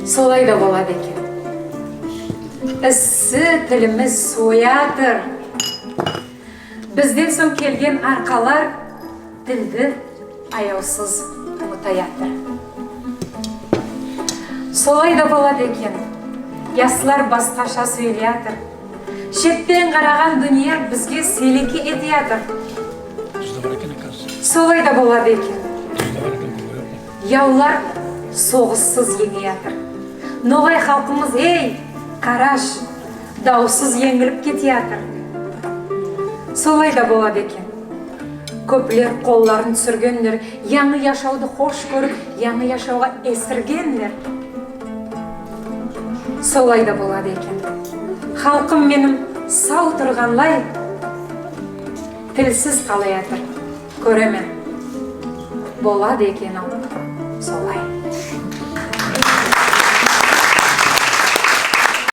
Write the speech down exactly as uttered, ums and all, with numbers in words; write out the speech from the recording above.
Солай да болады экен. Исси тилимиз сувыятыр. Бизден сонъ келген аркалар тилди аявсыз умытаятыр. Солай да болады экен. Яслар баскаша соьйлеятыр. Шеттен караган дуныя бизге селеке этеятыр. Солай да болады экен. Явлар согыссыз енъеятыр. Ногай халкымыз, эй, караш, давсыз енъилип кетеятыр. Солай да болады экен. Коьплер колларын туьсиргенлер, янъы яшавды хош коьрип, янъы яшавга эсиргенлер. Солай да болады экен. Халкым меним сав турганлай, тилсиз калаятыр. Коьремен. Болады экен ал.